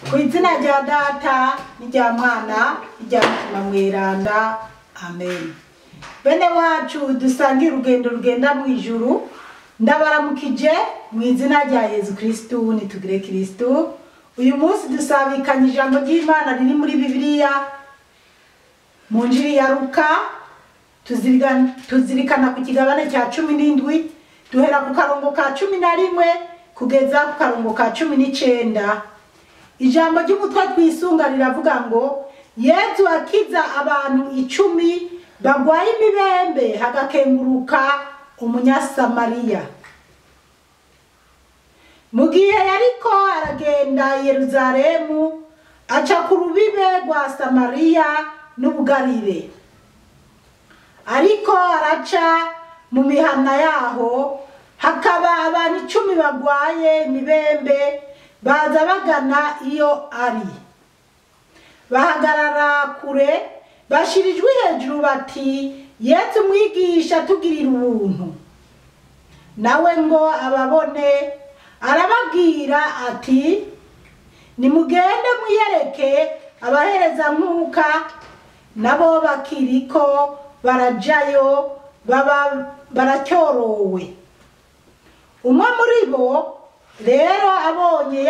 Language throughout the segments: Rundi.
Ku izina rya Data n'irya Mwana n'irya Mutima Mweranda, amen. Bene wacu dusangiye urugendo rugenda mu ijuru, ndabaramukije mu izina rya Yezu Kristu. Nitugire Kristu. Uyu munsi dusabikanye ijambo ry'Imana riri muri Bibiliya mu Njiri ya Luka, tuzirikana ku kigabane cya 17, duhera ku karongo ka 11 kugeza ku karongo ka 19. Ijambo ry'umutwe twisunga riravuga ngo Yezu akiza abantu 10 bagwaye imibembe, hagakenguruka umunyasamariya. Mu gihe yariko aragenda i Yeruzalemu, aca ku rubibe rwa Samariya n'Ubugarire. Ariko araca mu mihana yaho, hakaba abantu 10 bagwaye imibembe, baza bagana iyo ari. Bahagarara kure, bashira ijwi hejuru bati: Yezu mwigisha, tugirira ubuntu. Nawe ngo ababone, arababwira ati: Nimugende mwiyereke abaherezankuka. Nabo bakiriko barajayo, baba baracyorowe. Umwe muri bo rero abonye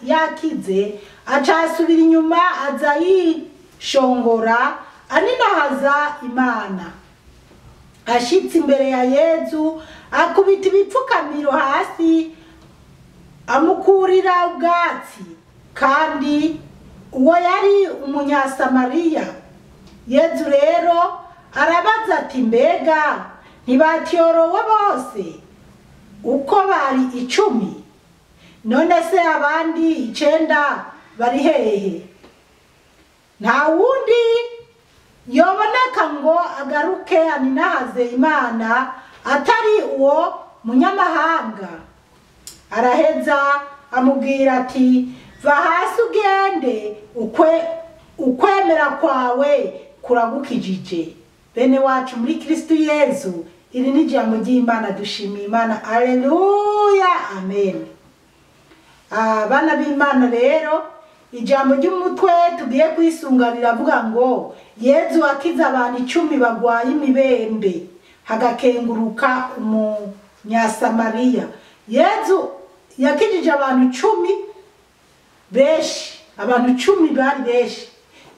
yakize, acasubira inyuma, aza yishongora aninahaza Imana. Ashitse imbere ya Yezu, akubita ibipfukamiro hasi, amukurira ubwatsi. Kandi uwo yari umunyasamariya. Yezu rero arabaza ati: Mbega ntibatyorowe bose uko bari 10? None se abandi 9 bari hehe? Nta wundi yoboneka ngo agaruke aninahaze Imana atari uwo munyamahanga? Araheza amubwira ati: Va hasi ugende, ukwemera kwawe kuragukijije. Bene wacu muri Kristu Yezu, iri ni ijambo ry'Imana. Dushimiye Imana, aleluya, amen. Abana b'Imana rero, ijambo ry'umutwe tugiye kwisunga riravuga ngo Yezu akiza abantu 10 bagwaye imibembe, hagakenguruka umunyasamariya. Yezu yakijije abantu 10 benshi, abantu 10 bari benshi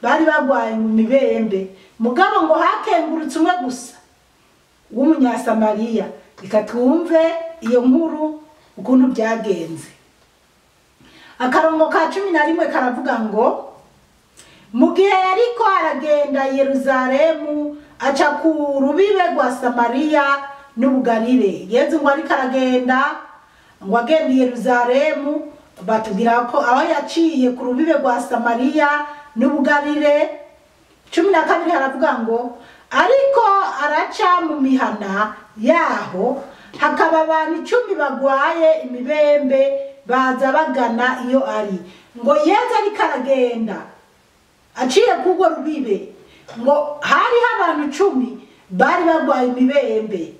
bari bagwaye mu mibembe, mugabo ngo hakengurutse umwe gusa w'umunyasamariya. Reka twumve iyo nkuru ukuntu byagenze. Akarongo ka 11 karavuga ngo mu gihe yariko aragenda i Yeruzalemu, aca ku rubibe rwa Samariya n'Ubugarire. Yezu ngo ariko aragenda, ngo agenda i Yeruzalemu, batubwira ko aho yaciye ku rubibe rwa Samariya n'Ubugarire. 12 haravuga ngo ariko araca mu mihana yaho, hakaba abantu 10 bagwaye imibembe, baza bagana iyo ari. Ngo Yezu ariko aragenda aciye kugwo rubibe, ngo hariho abantu 10 bari bagwaye imibembe.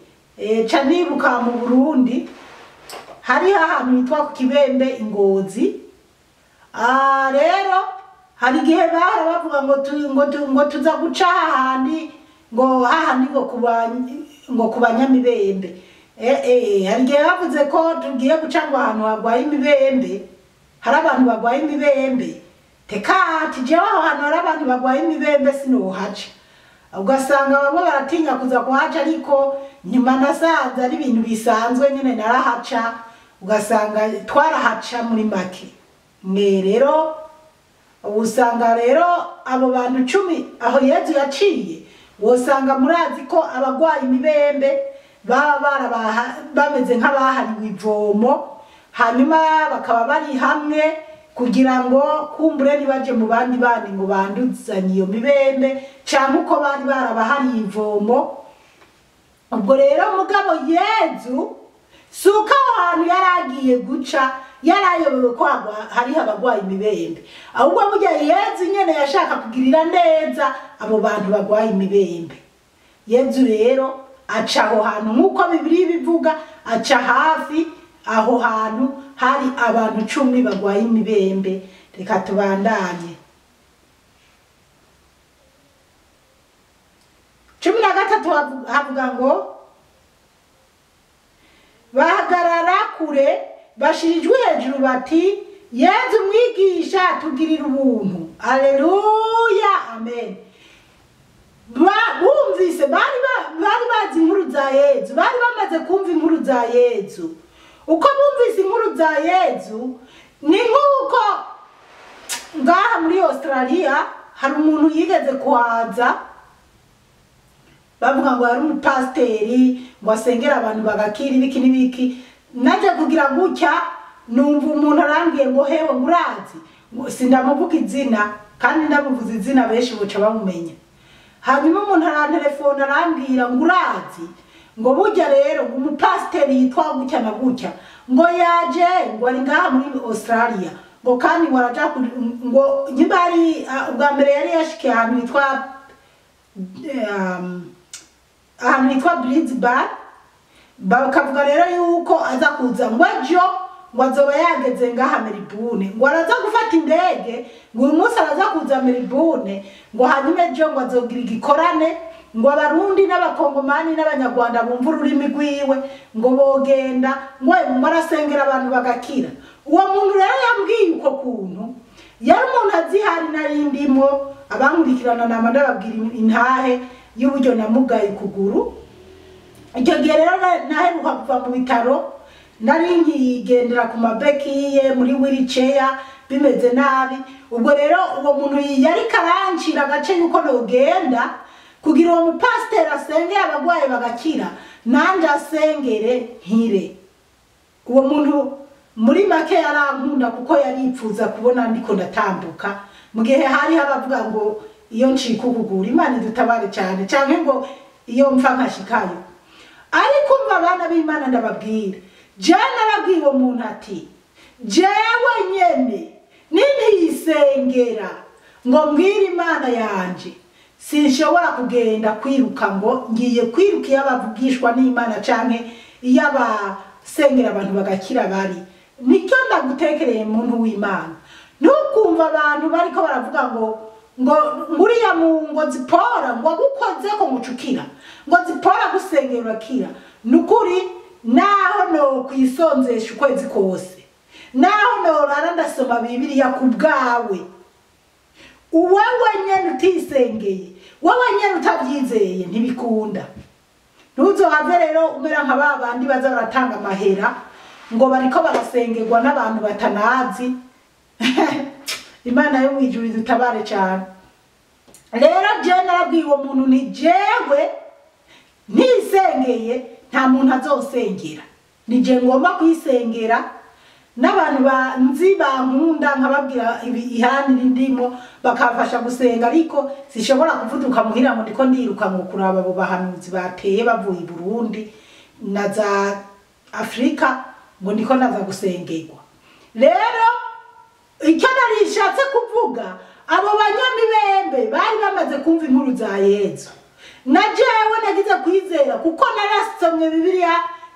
Ca nibuka mu Burundi hariho ahantu hitwa ku Kibembe Ingozi. Rero hari igihe bahora bavuga ngo tuza guca hahandi, ngo hahandi ngo ku banyamibembe. Hari igihe bavuze ko tugiye guca ngo ahantu hagwaye imibembe, hari abantu bagwaye imibembe. Teka ati jewe aho hantu hari abantu bagwaye imibembe sinohaca. Ugasanga bamwe baratinya kuza kuhaca, ariko nyuma nasanze ari ibintu bisanzwe nyene, narahaca, ugasanga twarahaca muri make. Mwe rero usanga rero abo bantu 10 aho Yezu yaciye, wosanga murazi ko abagwaye imibembe baba bameze nk'abahariwe ivomo, hanyuma bakaba bari hamwe kugira ngo kumbure ntibaje mu bandi bandi ngo banduzanye iyo mibembe, canke uko bari barabahariye ivomo. Ubwo rero mugabo Yezu si uko aho hantu yari agiye guca yarayobewe ko hariho abagwaye imibembe, ahubwo burya Yezu nyene yashaka kugirira neza abo bantu bagwaye imibembe. Yezu rero aca aho hantu nk'uko Bibiliya ibivuga, aca hafi aho hantu hari abantu 10 bagwaye imibembe. Reka tubandanye. 13 havuga ngo bahagarara kure bashira ijwi hejuru bati Yezu mwigisha tugirira ubuntu. Aleluya, amen. Bumvise bari bazi inkuru za Yezu, bari bamaze kumva inkuru za Yezu. Uko bumvise inkuru za Yezu ni nk'uko ngaha muri Australia hari umuntu yigeze kuhaza, bavuga ngo yari umupasiteri ngo asengera abantu bagakira ibiki n'ibiki. Naje kugira gutya numva umuntu arambwiye ngo hewe murazi, sindamuvuga izina kandi ndamuvuza izina benshi boca bamumenya. Hanyuma umuntu arantelefona arambwira ngo urazi ngo burya rero ngo umupasiteri yitwa gutya na gutya ngo yaje ngo ari ngaha muri Australia, ngo kandi ngo araja ngo nyimba ari ubwa mbere yari yashikiye ahantu hitwa Brisbane, bakavuga rero yuko aza kuza ngo ejo ngo azoba yageze ngaha Melbourne, ngo araza gufata indege ngo uyu munsi araza kuza Melbourne, ngo hanyuma ejo ngo azogira igikorane ngo abarundi n'abakongomani n'abanyarwanda bumva ururimi rwiwe ngo bogenda ngo marasengera abantu bagakira. Uwo muntu rero yambwiye uko kuntu yari umuntu azihari narindimo abankurikirana nama ndababwira intahe y'uburyo namugaye ukuguru. Icyo gihe rero naheruka kuva mu bitaro, nari nkigendera ku mabekiye muri wheelchair bimeze nabi. Ubwo rero uwo muntu yari karancira agace yuko nogenda kugira uwo mupasiteri asengere abagwaye bagakira, nanje asengere nkire. Uwo muntu muri make yarankunda kuko yaripfuza kubona ndiko ndatambuka, mu gihe hari abavuga ngo iyo ncika ukuguru Imana idutabare cyane, canke ngo iyo mfa nkashikayo. Ariko umva abana b'Imana ndababwira, jewe narabwiye uwo muntu ati jewe nyene nintisengera ngo mbwire Imana yanje sinshobora kugenda kwiruka ngo ngiye kwiruka iyo abavugishwa n'Imana canke iyo abasengera abantu bagakira bari. Nicyo ndagutekereye muntu w'Imana. Ntukumva abantu bariko baravuga ngo ngo nguriya ngo Zipora ngo agukoze ko ngucukira, ngo Zipora gusengera urakira. Nukuri naho no kwisonzesha ukwezi kose, naho norara ndasoma Bibiliya ku bwawe, uwewe nyene utisengeye, wowe nyene utavyizeye ntibikunda. Ntuzohave rero umera nka ba bandi baza baratanga amahera ngo bariko barasengerwa n'abantu batanazi. Imana yo mwijuru idutabare cyane. Rero jewe narabwiye uwo muntu nti jewe ntisengeye nta muntu azosengera, nije ngomba kwisengera n'abantu banzi bankunda nkababwira ihani ndimo bakamfasha gusenga, ariko sishobora kuvuduka muhira ngo ndiko ndiruka ngo kuraba abo bahanuzi bateye bavuye i Burundi na za Afrika ngo ndiko naza gusengerwa. Rero icyo narishatse kuvuga, abo banyamibembe bari bamaze kumva inkuru za Yezu, na jewe nagize kwizera kuko narasomye Bibiliya.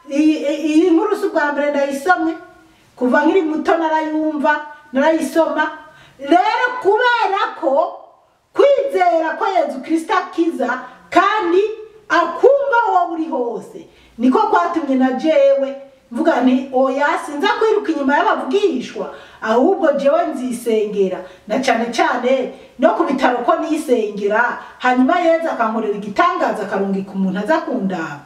Iyi nkuru si ubwa mbere ndayisomye, kuva nkiri muto narayumva narayisoma. Rero kubera ko kwizera ko Yezu Kristo akiza kandi akumva aho uri hose, niko kwatumye na jewe mvuga nti oya sinza kwiruka inyuma y'abavugishwa, ahubwo jewe nzisengera, na cyane cyane no ku bitaro ko nisengera, hanyuma Yezu akankorera igitangaza akarungika umuntu aza kundaba.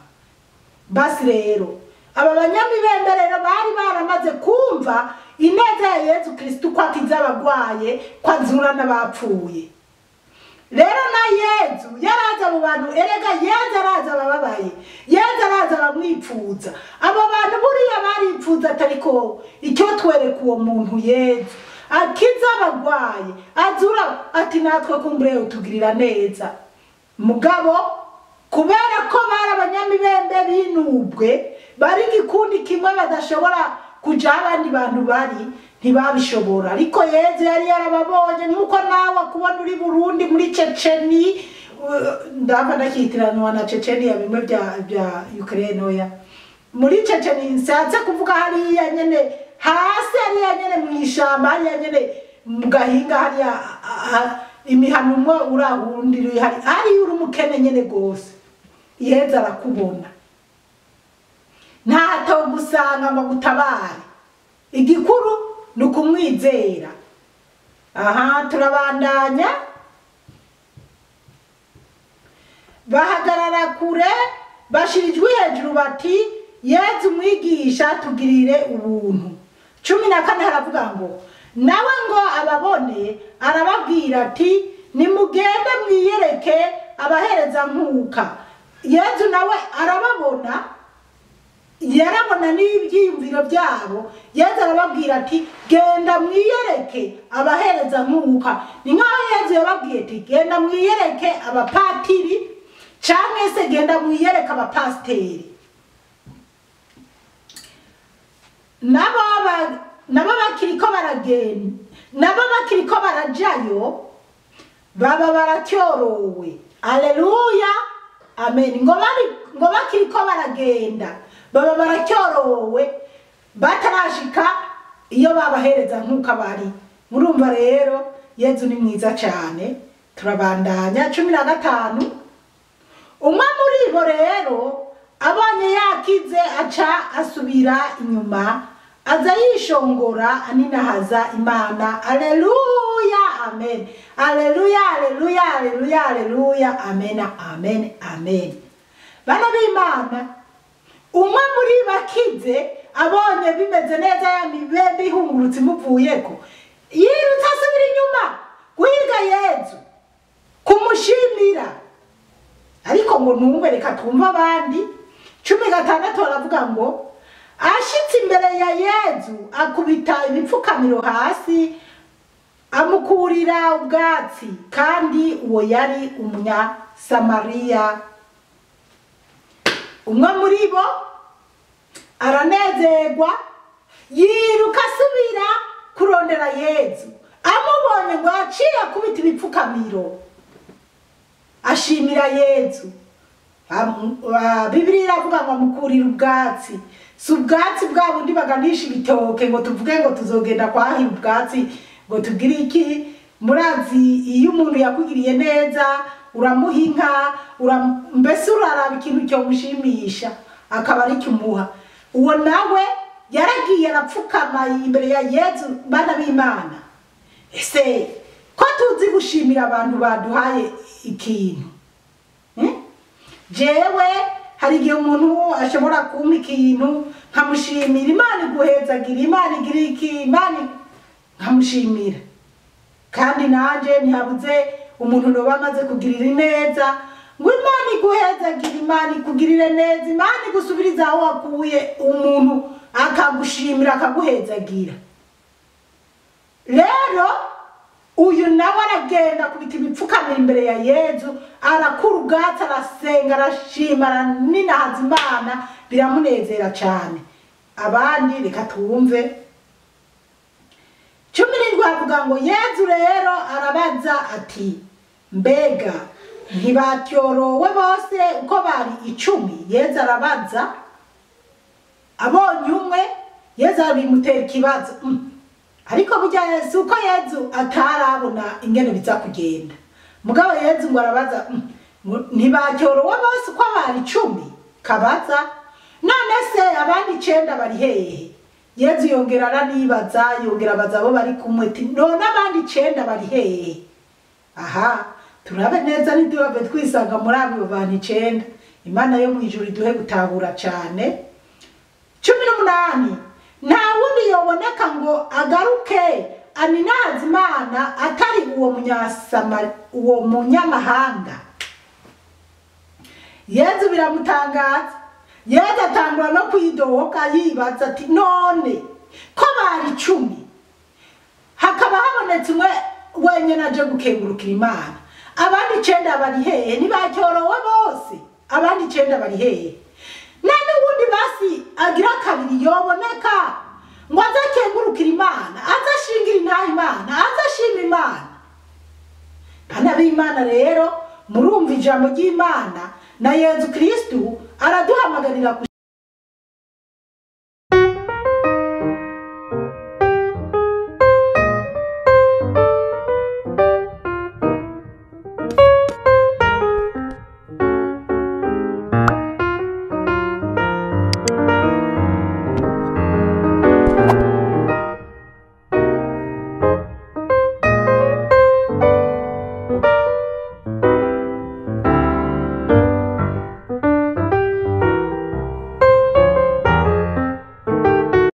Basi rero aba banyamibembe rero bari baramaze kumva ineza ya Yezu Kristo ko akiza abagwaye, ko azura n'abapfuye. Rero na Yezu yaraza abo bantu, erega Yezu araza abababaye, Yezu araza abamwipfuza. Abo bantu buriya baripfuza atariko icyo twereka uwo muntu Yezu akiza abagwaye azura, ati natwe kumbure utugirira neza. Mugabo kubera ko bari abanyamibembe binubwe, bari igikundi kimwe badashobora kuja abandi bantu bari, ntibabishobora. Ariko Yezu yari yarababonye, nkuko nawe akubona uri Burundi muri Checheni, ndava ndakitiranwa na Chechenia bimwe bya Ukraine, oya muri Checheni nshatse kuvuga hariya nyene hasi, hariya nyene mw'ishamba, hariya nyene mu gahinga hariya imihana umwe urahundi hari uri umukene nyene gose, Yezu arakubona, ntatogusanga ngo agutabare. Igikuru ni ukumwizera. Aha turabandanya. Bahagarara kure bashira ijwi hejuru bati Yezu mwigisha tugirire ubuntu. 14 haravuga ngo nawe ngo ababone arababwira ati nimugende mwiyereke abahereza nkuka. Yezu nawe arababona, yarabona n'ibyiyumviro byabo. Yezu arababwira ati genda mwiyereke abahereza nkuka. Ni nkaho Yezu yababwiye ati genda mwiyereke abapatiri canke se genda mwiyereke abapasiteri. Nabo bakiriko baragenda, nabo bakiriko barajayo, baba baratyorowe. Aleluya, amen. Ngo bakiriko baragenda, baba baratyorowe, batarashika iyo babahereza nkuka bari. Murumva rero Yezu ni mwiza cyane. Turabandanya. 15 umwe muri bo rero abonye yakize aca asubira inyuma, aza yishongora aninahaza Imana. Aleluya, amen. Aleluya, aleluya, aleluya, aleluya, amen, amen, amen. Bana b'Imana, umwe muri bakize abonye bimeze neza ya mibembe ihungurutse imuvuyeko, yirutse asubira inyuma guhiga Yezu kumushimira. Ariko ngo numve, reka twumve abandi. 16 aravuga ngo ashitse imbere ya Yezu akubita ibipfukamiro hasi, amukurira ubwatsi, kandi uwo yari umunyasamariya. Umwe muri bo aranezerwa, yiruka asubira kurondera Yezu. Amubonye ngo yaciye akubita ibipfukamiro ashimira Yezu. Bibiliya iravuga ngo amukurira ubwatsi. Si ubwatsi bwa bundi baganisha ibitoke ngo tuvuge ngo tuzogenda kwahira ubwatsi ngo tugire iki. Murazi iyo umuntu yakugiriye neza uramuha inka, mbese uraraba ikintu cyo mushimisha akaba ari cyo umuha. Uwo nawe yaragiye arapfukama imbere ya Yezu. Bana b'Imana, ese ko tuzi gushimira abantu baduhaye ikintu? Jewe hari igihe umuntu ashobora kumpa ikintu nkamushimira, Imana iguhezagira, Imana igira iki, Imana nkamushimira. Kandi nanje ntihabuze umuntu noba amaze kugirira neza ngo Imana iguhezagira, Imana ikugirire neza, Imana igusubiriza aho wakuye, umuntu akagushimira akaguhezagira. Rero uyu nawe aragenda kubita ibipfukamiro imbere ya Yezu, arakura ubwatsi, arasenga, arashima, araninahaza Imana, biramunezera cyane. Abandi reka twumve. 17 avuga ngo Yezu rero arabaza ati mbega ntibatyorowe bose uko bari 10? Yezu arabaza, abonye umwe Yezu abimutera ikibazo. Ariko burya Yezu uko Yezu atarabona ingene biza kugenda, mugabo Yezu ngo arabaza ntibacyorowe bose uko bari 10? Kabaza none se abandi 9 bari hehe? Yezu yongera aranibaza, yongera abaza abo bari kumwe ati none abandi 9 bari hehe? Aha turabe neza ntiduhave twisanga muri abo bantu 9. Imana yo mu ijuru iduhe gutahura cyane. 18 nta wundi yoboneka ngo agaruke aninahaza Imana atari uwo munyamahanga. Yezu biramutangaza. Yezu atangura no kwidoka yibaza ati none ko bari 10 hakaba habonetse umwe wenyine aje gukengurukira Imana, abandi 9 bari hehe? Ntibacyorowe bose, abandi 9 bari hehe? Nta n'ubundi basi agira kabiri yoboneka ngo aze akengurukira Imana, aze ashingira intahe Imana, aze ashima Imana. Bana b'Imana rero murumva ijambo ry'Imana na Yezu Kristu araduhamagarira.